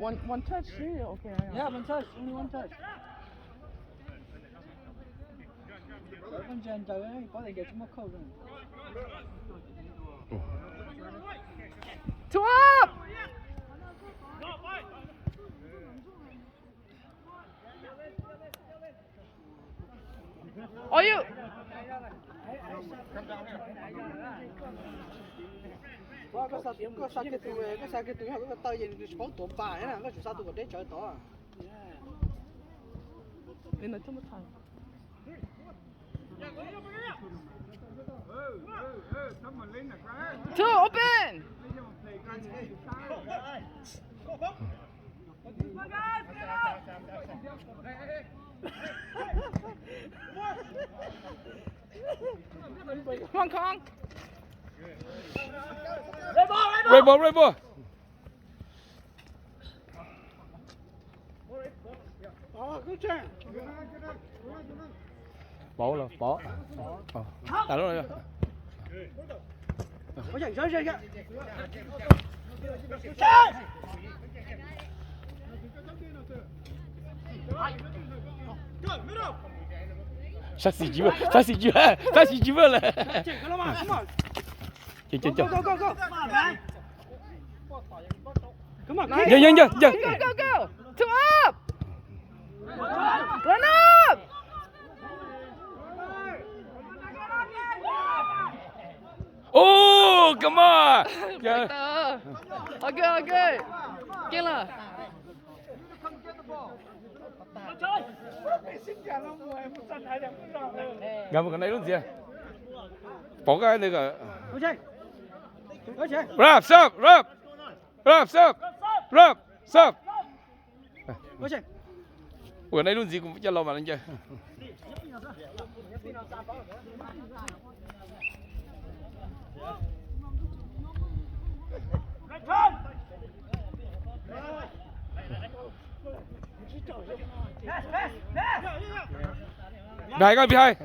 One, one touch, yeah, okay. Yeah, one touch, only one touch. Koj ntsia nraws, paub tias nkawd tsis muaj khauj. Two up! Are you? Koj xa kiag tus, koj xa kiag tus, koj taw ces nws tsis paub tuav npas na, koj tsum xa tus kom deb tsawv tod. Another time. Two, open! Hmoob Khoob. Red ball, red ball. Pov los pov. Tag lub no. Sab xis tsis vwj, sab xis tsis vwj, sab xis tsis vwj lawm. Cov, cov, cov. Go, go, go, go. Come on, Nhớ, nhớ, nhớ, nhớ. Go, go, go, go. Two up. Run up. Oh, come on. Ôi, ôi, ôi. Kiag lawm. Nkag mus kom nai lub ntxiv. Pov koj ntawd kom. Rub, sub, rub. Rub, sub. Rub, sub. Ua nai lub ntxiv kuv coj los mas ncaws. Behind, guys, behind.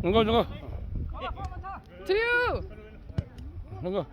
Go, go. To you. Go.